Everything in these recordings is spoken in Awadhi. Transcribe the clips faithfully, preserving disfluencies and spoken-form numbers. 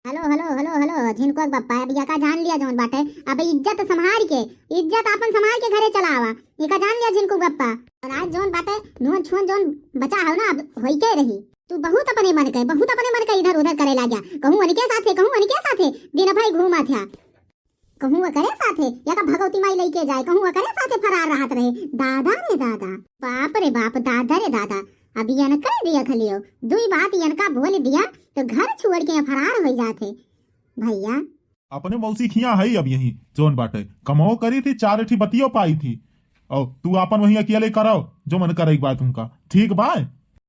हेलो, हेलो, हेलो, हेलो, झिनकुआ के बप्पा, अब यका जान लिया जौन बाटे, अब इज्जत संभार के, इज्जत आपन संभार के घरे चला आवा। यका जान लिया झिनकुआ के बप्पा। और आज जौन बाटे, नोन छुअन जौन बचा हो ना, अब होई के रही। तू बहुत अपने मन के, बहुत अपने मन के इधर उधर करे लाग्या। कहूँ उनके साथे, कहूँ उनके साथे, दिन भर घूमा थ्या। कहूँ ओकरे साथे, यका भगवती माई लइके जाए, कहूँ ओकरे साथे फरार रहत रहे। दादा रे दादा, बाप रे बाप, दादा रे दादा। अब यनका देख लियो, दुई बात यनका बोल दिया तो घर छोड़ के फरार होइ जात है भैया। अपने मौसी खिया है अब यही जौन बाटे, कमो करी थी, चार ठी बतियो पाई थी, और तू आपन वही अकेले करो जो मन करे एक बात उनका, ठीक बा?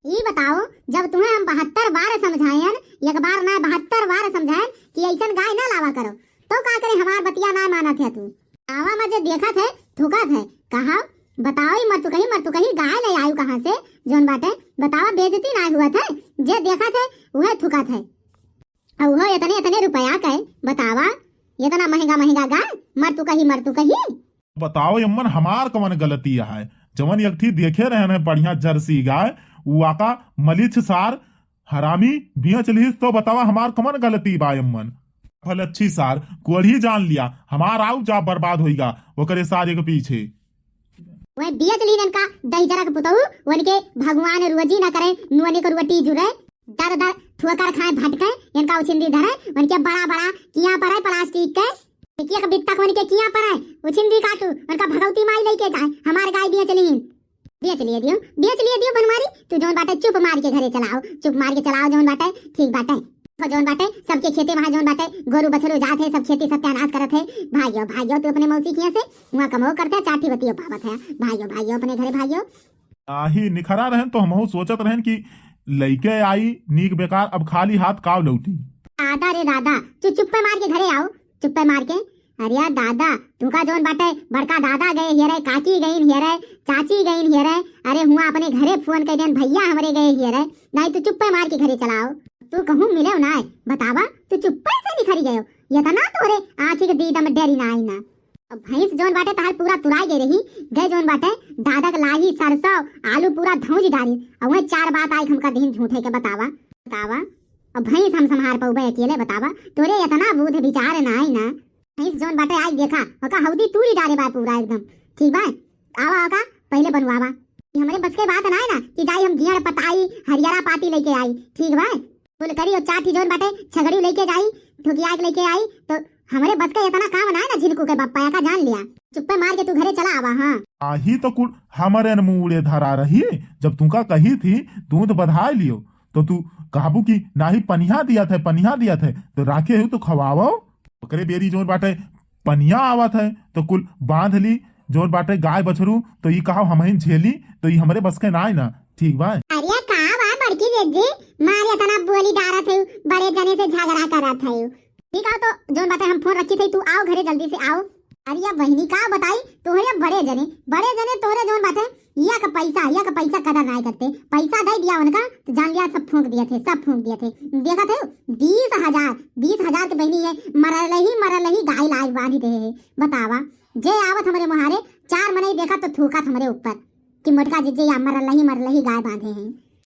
ई बताओ, जब तुम्हें हम बहत्तर बार समझायन, एक बार ना बहत्तर बार समझायन कि ऐसन गाय ना लावा करो, तो का करे हमार बतिया ना मानत है तू? आवा मजे देखत है, थूकत है, कहा बताओ, ई मर्तुकही, मर्तुकही गाय ले आयु कहाँ से? जौन बाटे बतावा, बेइज्जती ना हुआ थे, जे देखत है वह थूकत है। और वो इतने इतने रुपया के बतावा, इतना महंगा महंगा गाय, मर्तुकही, मर्तुकही। बताओ यम्मन, हमार कवन गलती है? जवन एक ठी देखे रहन है बढ़िया जर्सी गाय, उ आका मलिछ सार हरामी बेच लिहिस, तो बतावा हमार कवन गलती बा यम्मन? भलच्छी सार, कोढ़ी जान लिया, हमार आउ जा बर्बाद होइगा, ओकरे सारे के पीछे। वह बेच लीन इनका दहिजरा के पुतहु, उनके भगवान रोजी न करे, नुअने के रोटी जुरे, दर दर ठोकर खाए भटके, इनका उछिंदी धरे, उनके बड़ा बड़ा किया परे प्लास्टिक के, एक एक बित्ता को उनके किया परे, उछिंदी काटू, उनका भगवती माई लइके जाए, हमार गाय बेच लीन। बेच लिए दियो, बेच लिए दियो बनवारी, तू जौन बाटे चुप मार के घरे चलाओ, चुप मार के चलाओ जौन बाटे, ठीक बाटे। तो जौन बाटे, सबके खेते वहाँ जौन बाटे, गोरू बछरू जात है, सब खेती सत्यानाश करत है। भागियो, भागियो, तू अपने मौसी किया से, वहाँ कमो करते है, चार ठी बतियो पावत है। भागियो, भागियो, अपने घरे भागियो। आही निखरा रहन तो हमहू सोचत रहन कि लइके आई नीक बेकार, अब खाली हाथ काव लौटी। दादा रे दादा, तू चुप्पे मार के घरे आओ, चुप्पे मार के। अरे यार दादा, तुका जौन बाटे, बड़का दादा गए हियरे, काकी गईन हियरे, चाची गईन हियरे। अरे हुआ अपने घरे फोन कर देन, भैया हमरे गए हियरे, नहीं तू चुप्पे मार के घरे चलाओ। तू कहूँ मिले ना, बतावा, तू चुप्पे से निखरी गयो। इतना तोरे आँखी के दीदा में डेरी ना आई ना। अब भैंस जौन बाटे तहार पूरा तुराई गई रही, गए जौन बाटे दादा के लाही सरसों आलू पूरा धौंज डारी, और वह चार बात आई हमका दिन झूठे के बतावा, बतावा। अब भैंस हम संभार पउबे अकेले बतावा, तोरे इतना बुध विचार ना आई ना। भैंस जौन बाटे आई देखा, ओका हौदी तूरी डारे बा पूरा एकदम, ठीक बा? आवा ओका पहले बनवावा। ये हमरे बस के बात ना है ना कि जाई हम गियड़ पताई हरियरा पाती लेके आई, ठीक बा? फुलकरी और चार ठी जौन बाटे छगड़ी लेके जाई, ठोकिया के लेके आई, तो हमरे बस के इतना काम ना है ना झिनकू के बप्पा, एका जान लिया। चुप्पे मार के तू घरे चला आवा, हाँ। आही तो कुल हमरे न मुड़े धरा रही, जब तुका कही थी दूध बधाई लियो, तो तू कहबू कि नाही पनिया दिया थे, पनिया दिया थे, तो राखे हो तो खवावो। ओकरे बेरी जौन बाटे पनिया आवत है, तो कुल बांध ली, जौन बाटे गाय बछरू, तो ई कहा हमहिन झेली, तो ई हमरे बस के ना है ना, ठीक बा? अरे का बा बड़की जिज्जी, मारे इतना बोली डारत है, बड़े जने से झगड़ा करत है। ठीक है, तो जौन बाटे हम फोन रखी थे, तू आओ घरे जल्दी से आओ। अरे या बहिनी का बताई, तोहरे बड़े जने, बड़े जने तोहरे जौन बाटे, या का पैसा, या का पैसा कदर नाय करते। पैसा दे दिया उनका, तो जान लिया सब फूंक दिए थे, सब फूंक दिए थे। देखा थे, बीस हजार, बीस हजार के बहिनी है, मरल ही, मरल ही गाय लाग बांधी दे है। बतावा, जे आवत हमरे मुहारे, चार मनई देखा तो थूकत हमरे ऊपर कि मोटका जिज्जी या मरल ही, मरल ही गाय बांधे हैं।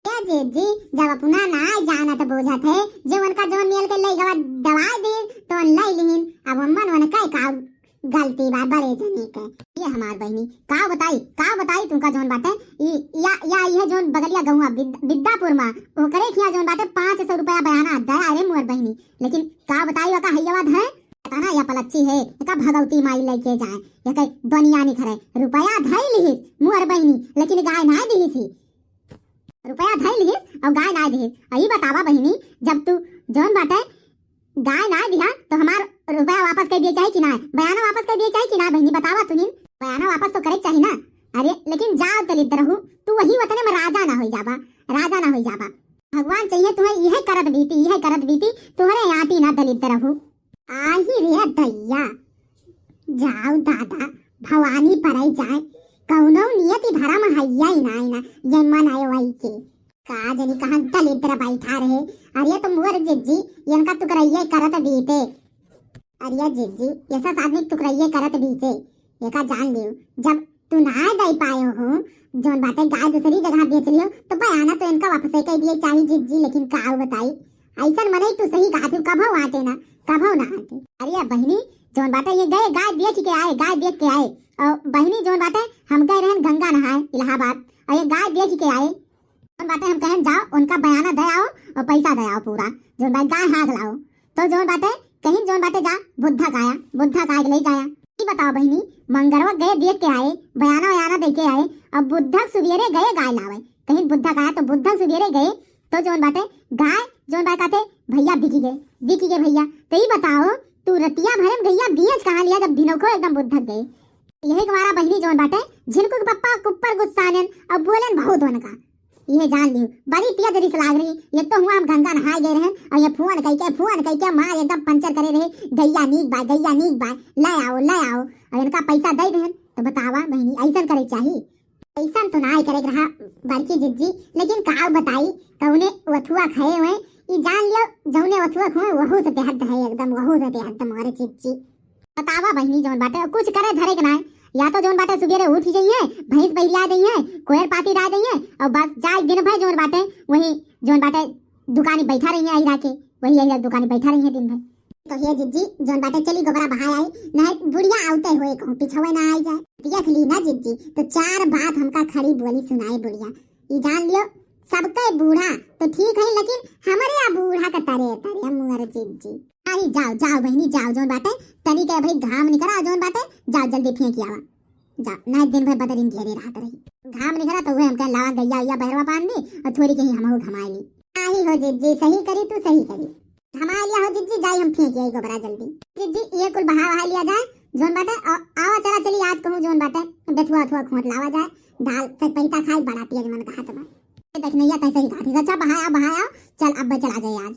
ए जिज्जी, जब अपना ना जानत बूझत है, जे उनका जौन मिल के लइगवा दवाई दीन, तो उन लई लीन। अब अम्मन उनका का गलती बा बड़े जने के। ये हमार बहिनी, का बताई, का बताई तुमका जौन बाटे, ई, या, या, ये जौन बगलिया गौवा बिद-, बिद्दापुर मा, ओकरे खिया जौन बाटे पाँच सौ रुपया बयाना दया रे मोर बहिनी। लेकिन का बताई ओका हैया धरे, पता ना या पलच्ची है, एका भगवती माई लइके जाए, एके दुनिया निखरे, रुपया धई लिहिस मोर बहिनी, लेकिन गाय ना दिहिस ही। रुपया धई लिहिस और गाय ना दिहिस। अई बतावा बहिनी, जब तू जौन बाटे गाय ना दिहा तो हमार रुपया वापस कर दिए चाही कि ना? बयाना वापस कर दिए चाही कि ना बहिनी? बतावा तुनिन, बयाना वापस तो करे चाही ना। अरे लेकिन जाओ दलिद्र हूँ, तू वही वतने में राजा ना होई जाबा, राजा ना होई जाबा। भगवान चाहिए तुम्हें यह करत बीती, यह करत बीती, तुम्हारे आटी ना दलिद्र हूँ। आही रे दैया, जाओ दादा, भवानी परै जाए, कौनो नियति धरम हैया ही नाय ना, ये मन आयो वही के। का जनी कहाँ दलिद्र बैठा रहे। अरे तो मोर जिज्जी, इनका तुकरैये करत बीते। अरे जिज्जी, ऐसा आदमी तुकरैये करत बीते, एका जान लियो, जब तू ना दे पायो हो, जौन बाटे गाय दूसरी जगह बेच लियो, तो बयाना तो इनका वापस कर दिए चाही जिज्जी, लेकिन का बताई, अइसन मनई तू सही कहत हू, कभौ आटे ना, कभौ ना आटे। अरे बहिनी, जौन बाटे ये गए गाय देख के आए, गाय देख के आए। और बहिनी जौन बाटे हम गए रहन गंगा नहाए इलाहाबाद, और ये गाय देख के आए। जौन बाटे हम कहन जाओ उनका बयाना दे आओ और पैसा दे आओ पूरा, जौन बाटे गाय हाँक लाओ। तो जौन बाटे कहीं जौन बाटे जा बुद्धक आया, बुद्धक आए ले जाया। ई बताओ बहिनी, मंगरवा गए देख के आए, बयाना वयाना दे के आए, अब बुद्धक सुबेरे गए गाय लावे। कहीं बुद्धक आया तो बुद्धक सुबेरे गए तो जौन बाटे गाय जौन बाटे कहते भैया बिकी गए, बिकी गए भैया। तो ई बताओ तू रतिया भरे में गैया बियच कहाँ लिया जब भिनौखो एकदम बुद्धक गए। यही के मारा बहिनी जौन बाटे झिनकू के पप्पा के ऊपर गुस्सा आनेन और बोलेन बहुत उनका। ये जान लियो बड़ी तेज रिस लाग रही। ये तो हुआ हम गंगा नहाए गए रहन और ये फोन कई के, फोन कई के मार एकदम पंचर करे रहे, गैया नीक बाय, गैया नीक बाय, ले आओ, ले आओ। और इनका पैसा दे देहन तो बतावा बहिनी, अइसन करे चाही। अइसन तो ना करे के रहा बड़की जिज्जी, लेकिन का बताई, कौने वथुआ खाए हुए। ई जान लियो जौने वथुआ खाए वहू से बेहद है एकदम, वहू से बेहद हमारे जिज्जी। बतावा बहिनी जौन बाटे कुछ करे धरे के ना, या तो जौन बाटे सुबेरे उठ जाइए, भैंस बहिरिया दइए, कोयर पाती डाल दइए और बस जाए दिन भर जौन बाटे वही जौन बाटे दुकानी बैठा रही है अहिरा के, वही अहिरा दुकानी बैठा रही है दिन भर। तो हे जिज्जी जौन बाटे चली गोबरा बहाए आई, नहीं बुढ़िया आवते हुए कहूँ पिछवे ना आई जाए। देख ली ना जिज्जी, तो चार बात हमका खड़ी बोली सुनाए बुढ़िया। ई जान लियो सबके बूढ़ा तो ठीक है, लेकिन हमरे आ बूढ़ा का तरे तरे मुअर जिज्जी। अरे जाओ जाओ बहिनी जाओ, जौन बाटे तनी के भाई घाम निकरा जौन बाटे, जाओ जल्दी फेंक आवा। जा, नहीं दिन भर बदरी में घेरे रहत रही। घाम निकला तो उहे हमके लावा गैया उइया बैरवा बांध दी और थोड़ी कहीं हमहू घमाए ली। आही हो जिज्जी, सही करी तू, सही करी। घमाए लिया हो जिज्जी, जाई हम फेंक आई गोबरा जल्दी। जिज्जी ये कुल बहा वहा लिया जाए, जौन बाटे आ-, आवा चला चली आज कहूँ जौन बाटे बेथुआ अथुआ खोट लावा जाए, दाल से पैता खाई बड़ा तेज मन कहा तब। ये देख नैया तैसे ही कहा थी, अच्छा बहाया बहाया, चल अब चला जाए आज।